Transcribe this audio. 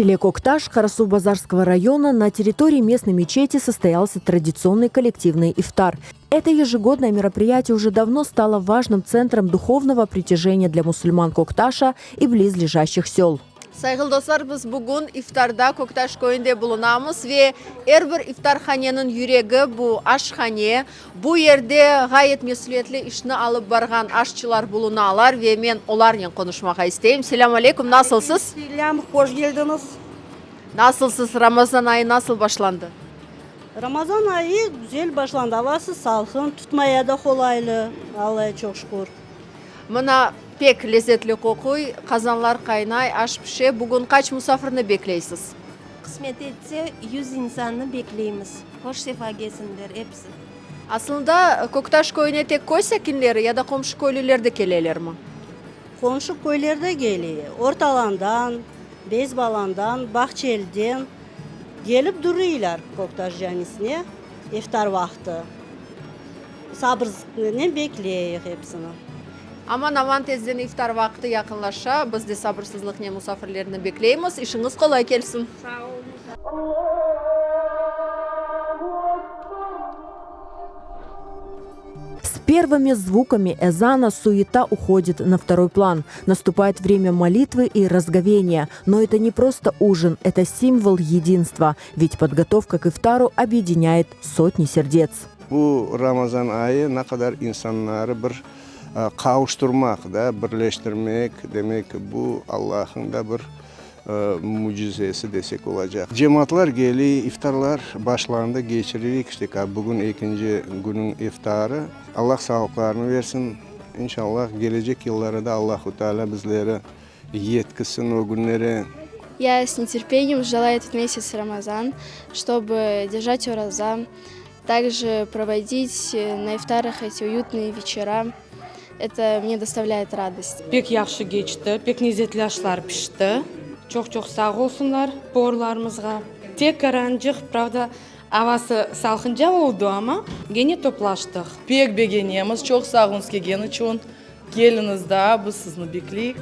селе Кокташ Карасувбазарского района на территории местной мечети состоялся традиционный коллективный ифтар. Это ежегодное мероприятие уже давно стало важным центром духовного притяжения для мусульман Кокташа и близлежащих сел. Sayğılı dostlar, biz bugün iftarda Köktaş köyünde bulunamız ve er bir iftarhaneniñ yüregi bu aşhane. Bu yerde ğayet mesüliyetli işni alıp barğan aşçılar bulunalar ve men olarnen qonuşmağa isteyim. Selâm aleyküm, nasılsız? Selâm, hoş keldiñiz. Nasılsız, Ramazan ayı nasıl başlandı? Ramazan ayı güzel başlandı, avası salqın, tutmaya da qolaylı, Allaya çoq şükür. Mına, pek lezetli qoquy, qazanlar qaynay, aş pişe. Bugün qaç musafirni bekleysiz? Qısmet etse, yuz insannı bekleymiz. Hoş sefa kelsinler episi. Aslında, Köktaş köyüne tek köy sakinleri ya da qomşu köylüler de kelelermi? Qomşu köyler de kele, Ortalandan, Bezbalandan, Bağçeliden kelip duruylar Köktaş camisine iftar vaqtı. Sabırsızlıqnen bekleyik episini. Aman-aman tezden iftar vaqtı yaqınlaşa, biz de sabırsızlıqnen musafirlerni bekleymiz. İşiñiz qolay kelsin! Sağ oluñız. С первыми звуками эзана суета уходит на второй план. Наступает время молитвы и разговения. Но это не просто ужин, это символ единства. Ведь подготовка к ифтару объединяет сотни сердец. Bu Ramazan ayı ne qadar insanları bir qavuştırmaq da, birleştirmek, demek, bu Allah'ın da bir mücizesi desek olacaq. Cemaatlar kele, iftarlar başlandı, keçiririk, işte, bugün ekinci künüñ iftarı. Allah sağlıqlarını versin, inşallah, kelecek yılları da Allahu Teala bizleri yetkizsin o künlere. Я с нетерпением ждала этот месяц Рамазан, чтобы держать ураза, также проводить на ифтарах эти уютные вечера. Это мне доставляет радость. Pek yahşı keçti, pek lezetli aşlar pişti. Çoq-çoq sağ olsunlar povarlarımızğa. Tek qarancıq, pravda, avası salqınca oldı, amma gene toplaştıq. Pek begenemiz, çoq sağ oluñız kelgen içün. Keliñiz daa, biz sizni bekleyik.